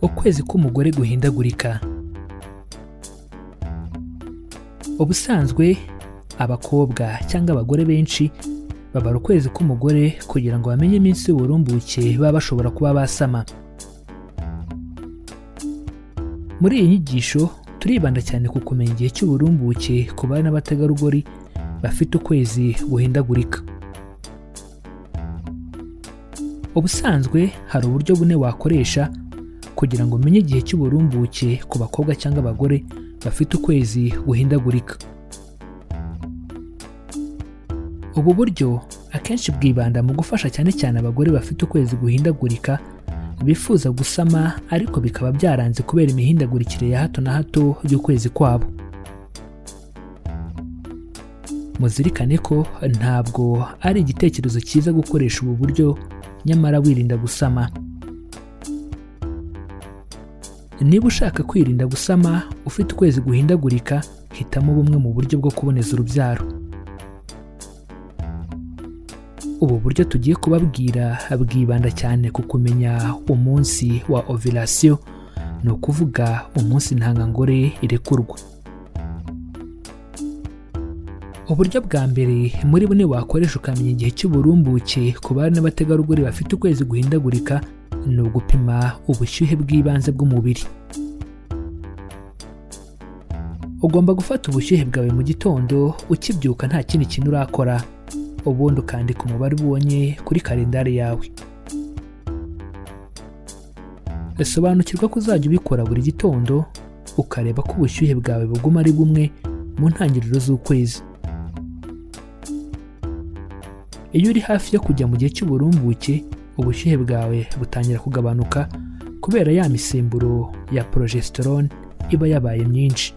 Ukwezi k'umugore guhindagurika. Ubusanzwe abakobwa cyangwa abagore benshi babara ukwezi k'umugore kugira ngo bamenye iminsi y'uburumbuke baba bashobora kuba basama. Muri iyi nyigisho turibanda cyane ku kumenya igihe cy'uburumbuke ku bari n'abategarugori bafite ukwezi guhindagurika. Ubusanzwe hari uburyo bune wakoresha kugira ngo umenye igihe cy'uburumbuke ku bakobwa cyangwa abagore bafite ukwezi guhindagurika. Ubu buryo akenshi bwibanda mu gufasha cyane cyane abagore bafite ukwezi guhindagurika bifuza gusama ariko bikaba byaranze kubera imihindagurikire ya hato na hato y'ukwezi kwabo. Muzirikane ko ntabwo ari igitekerezo cyiza gukoresha ubu buryo nyamara wirinda gusama. Niba ushaka kwirinda gusama ufite ukwezi guhindagurika, hitamo bumwe mu buryo bwo kuboneza urubyaro. Ubu buryo tugiye kubabwira bwibanda cyane ku kumenya umunsi wa ovulation, ni ukuvuga umunsi intangangore irekurwa. Uburyo bwa mbere muri bune wakoresha ukamenya igihe cy'uburumbuke ku bari n'abategarugori bafite ukwezi guhindagurika ni ugupima ubushyuhe bw'ibanze bw'umubiri. Ugomba gufata ubushyuhe bwawe mu gitondo ukibyuka nta kindi kintu urakora, ubundi ukandika umubare ubonye kuri kalendari yawe. Sobanukirwa ko uzajya ubikora buri gitondo, ukareba ko ubushyuhe bwawe buguma ari bumwe mu ntangiriro z'ukwezi. Iyo uri hafi yo kujya mu gihe cy'uburumbuke, ubushyuhe bwawe butangira kugabanuka kubera ya misemburo ya progesterone iba yabaye myinshi.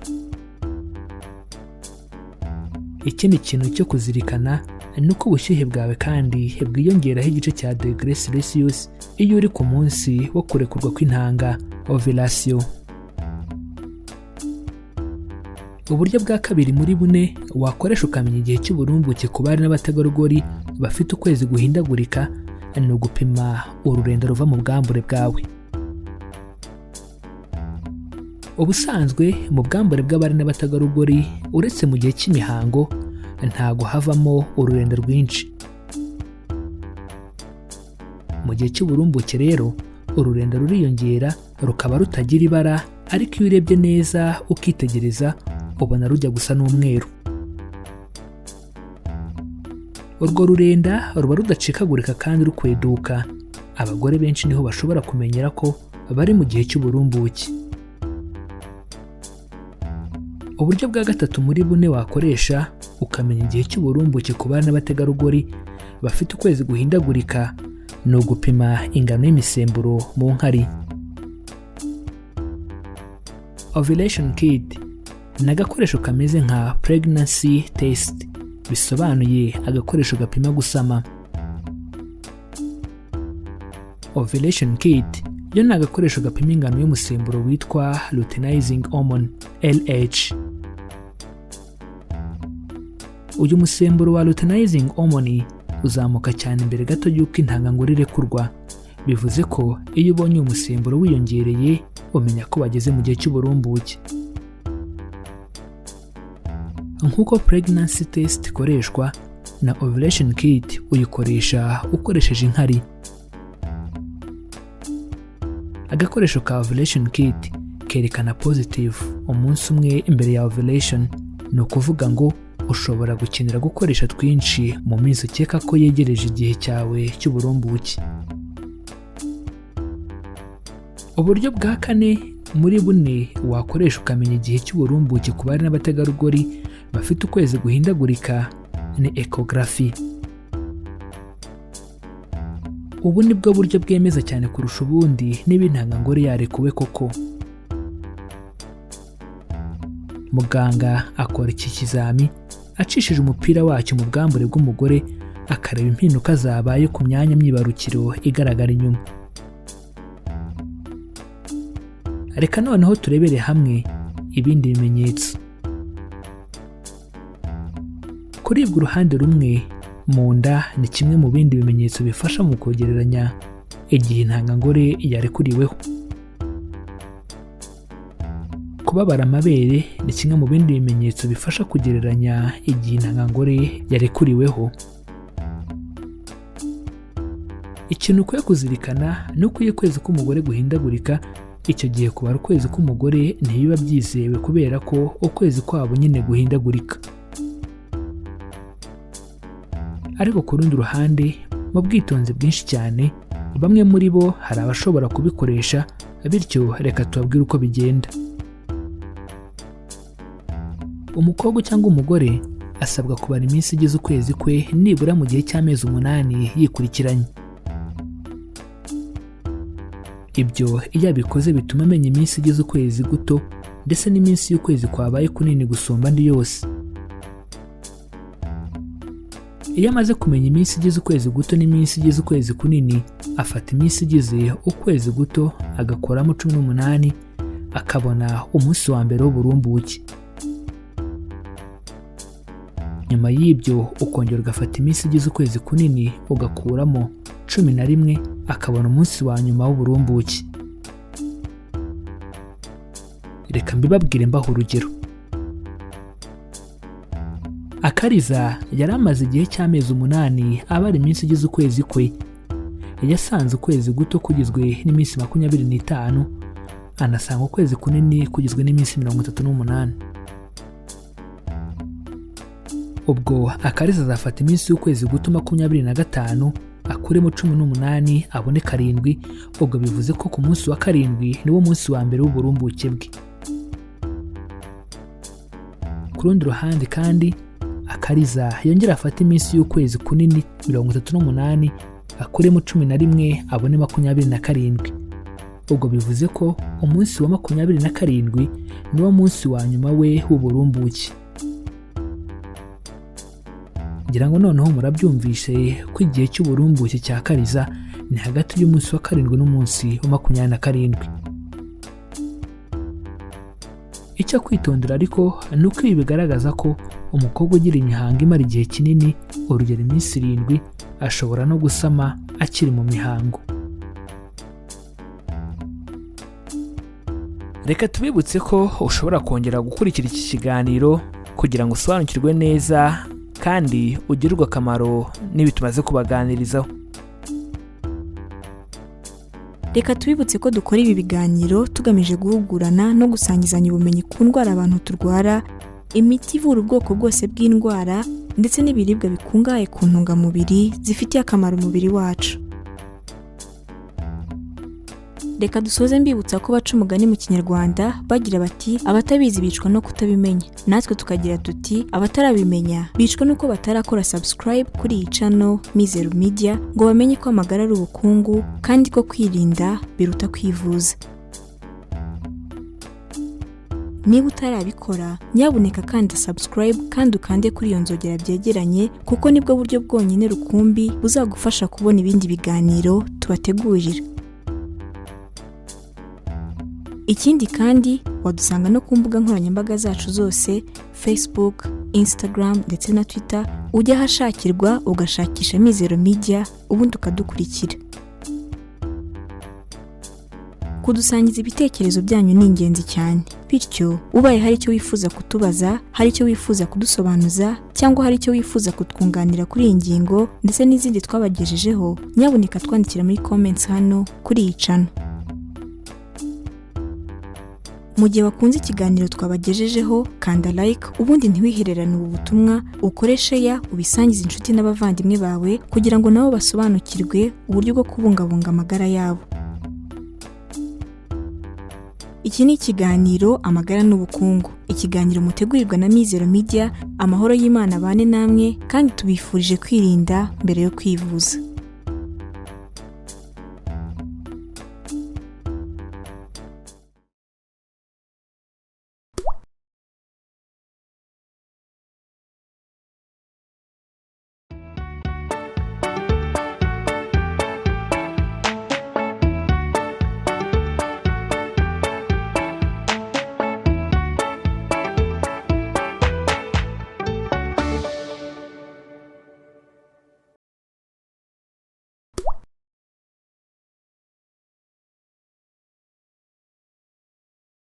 Ikindi kintu cyo kuzirikana ni uko ubushyuhe bwawe kandi bwiyongeraho igice cya degere Celsius iyo uri ku munsi wo kurekurwa kw'intanga, ovulation. Uburyo bwa kabiri muri bune wakoresha ukamenya igihe cy'uburumbuke ku bari n'abategarugori bafite ukwezi guhindagurika ni ugupima ururenda ruva mu bwambure bwawe. Ubusanzwe mu bwambure bw'abari n'abategarugori, uretse mu gihe cy'imihango, ntago havamo ururenda rwinshi. Mu gihe cy'uburumbuke rero ururenda ruriyongera rukaba rutagira ibara, ariko iyo urebye neza ukitegereza ubona rujya gusa n'umweru. Urwo rurenda ruba rudacikagurika kandi rukweduka. Abagore benshi niho bashobora kumenyera ko bari mu gihe cy'uburumbuke. Uburyo bwa gatatu muri bune wakoresha ukamenya igihe cy'uburumbuke ku bari n'abategarugori bafite ukwezi guhindagurika ni ugupima ingano y'imisemburo mu nkari. Ovulation kit ni agakoresho kameze nka pregnancy test, bisobanuye agakoresho gapima gusama. Ovulation kit yo ni agakoresho gapima ingano y'umusemburo witwa luteinizing hormone, LH. Uyu musemburo wa luteinizing hormone uzamuka cyane mbere gato y'uko intangangore irekurwa, bivuze ko iyo ubonye uyu musemburo wiyongereye umenya ko bageze mu gihe cy'uburumbuke. Nk'uko pregnancy test ikoreshwa, na ovulation kit uyikoresha ukoresheje inkari. Agakoresho ka ovulation kit kerekana positive umunsi umwe imbere ya ovulation, ni ukuvuga ngo ushobora gukenera gukoresha twinshi mu minsi ukeka ko yegereje igihe cyawe cy'uburumbuke. Uburyo bwa kane muri bune wakoresha ukamenya igihe cy'uburumbuke ku bari n'abategarugori bafite ukwezi guhindagurika ni ecography. Ubu ni bwo buryo bwemeza cyane kurusha ubundi niba intangangore yarekuwe koko. Muganga akora iki kizami acishije umupira wacyo mu bwambure bw'umugore, akareba impinduka zabaye ku myanya myibarukiro igaragara inyuma. Reka noneho turebere hamwe ibindi bimenyetso. Kuribwa uruhande rumwe mu nda ni kimwe mu bindi bimenyetso bifasha mu kwegeranya igihe intangangore yarekuriweho. Kubabara amabere ni kimwe mu bindi bimenyetso bifasha kugereranya igihe intangangore yarekuriweho. Ikintu ukwiye kuzirikana ni uko iyo ukwezi k'umugore guhindagurika, icyo gihe kubara ukwezi k'umugore ntibiba byizewe kubera ko ukwezi kwabo nyine guhindagurika. Ariko ku rundi ruhande, mu bwitonzi bwinshi cyane, bamwe muri bo hari abashobora kubikoresha, bityo reka tubabwire uko bigenda. Umukobwa cyangwa umugore asabwa kubara iminsi igize ukwezi kwe nibura mu gihe cy'amezi 8 yikurikiranye. Ibyo iyo abikoze bituma amenya iminsi igize ukwezi guto ndetse n'iminsi y'ukwezi kwabaye kunini gusumba andi yose. Iyo amaze kumenya iminsi igize ukwezi guto n'iminsi igize ukwezi kunini, afata iminsi igize ukwezi guto agakuramo 18, akabona umunsi wa mbere w'uburumbuke. Nyuma y'ibyo ukongera ugafata iminsi igize ukwezi kunini ugakuramo 11, akabona umunsi wa nyuma w'uburumbuke. Reka mbibabwire mbaha urugero. Akariza yari amaze igihe cy'amezi 8 abara iminsi igize ukwezi kwe. Yasanze ukwezi guto kugizwe n'iminsi 25, anasanga ukwezi kunini kugizwe n'iminsi 38. Ubwo Akariza azafata iminsi y'ukwezi guto 25, akuremo 18 abone 7, ubwo bivuze ko ku munsi wa 7 niwo munsi wa mbere w'uburumbuke bwe. Ku rundi ruhande kandi, Akariza yongera afate iminsi y'ukwezi kunini 38, akuremo 11 abone 27. Ubwo bivuze ko umunsi wa 27 niwo munsi wa nyuma we w'uburumbuke. Ngira ngo noneho murabyumvise ko igihe cy'uburumbuke cya Kariza ni hagati y'umunsi wa 7 n'umunsi wa 27. Icyo kwitondera ariko ni uko ibi bigaragaza ko umukobwa ugira imihango imara igihe kinini, urugero iminsi 7, ashobora no gusama akiri mu mihango. Reka tubibutse ko ushobora kongera gukurikira iki kiganiro kugira ngo usobanukirwe neza kandi ugirirwe akamaro n'ibi tumaze kubaganirizaho. Reka tubibutse ko dukora ibi biganiro tugamije guhugurana no gusangizanya ubumenyi ku ndwara abantu turwara, imiti ivura ubwoko bwose bw'indwara ndetse n'ibiribwa bikungahaye ku ntungamubiri zifitiye akamaro umubiri wacu. Reka dusoze mbibutsa ko baca umugani mu Kinyarwanda bagira bati abatabizi bicwa no kutabimenya, natwe tukagira tuti abatarabimenya bicwa nuko batarakora subscribe kuri iyi channel Mizero Media ngo bamenye ko amagara ari ubukungu kandi ko kwirinda biruta kwivuza. Niba utarabikora nyabuneka kanda subscribe kandi ukande kuri iyo nzogera byegeranye, kuko nibwo buryo bwonyine rukumbi buzagufasha kubona ibindi biganiro tubategurira. Ikindi kandi wadusanga no ku mbuga nkoranyambaga zacu zose Facebook, Instagram ndetse na Twitter, ujya ahashakirwa ugashakisha Mizero Media ubundi ukadukurikira. Kudusangiza ibitekerezo byanyu ni ingenzi cyane, bityo ubaye hari icyo wifuza kutubaza, hari icyo wifuza kudusobanuza cyangwa hari icyo wifuza kutwunganira kuri iyi ngingo ndetse n'izindi twabagejejeho, nyabuneka twandikira muri comments hano kuri iyi channel. Mu gihe wakunze ikiganiro twabagejejeho, kanda like ubundi ntiwihererane ubu butumwa, ukore share ubisangize inshuti n'abavandimwe bawe kugira ngo nabo basobanukirwe uburyo bwo kubungabunga amagara yabo. Iki ni ikiganiro Amagara n'Ubukungu, ikiganiro mutegurirwa na Mizero Media. Amahoro y'Imana abane namwe kandi tubifurije kwirinda mbere yo kwivuza.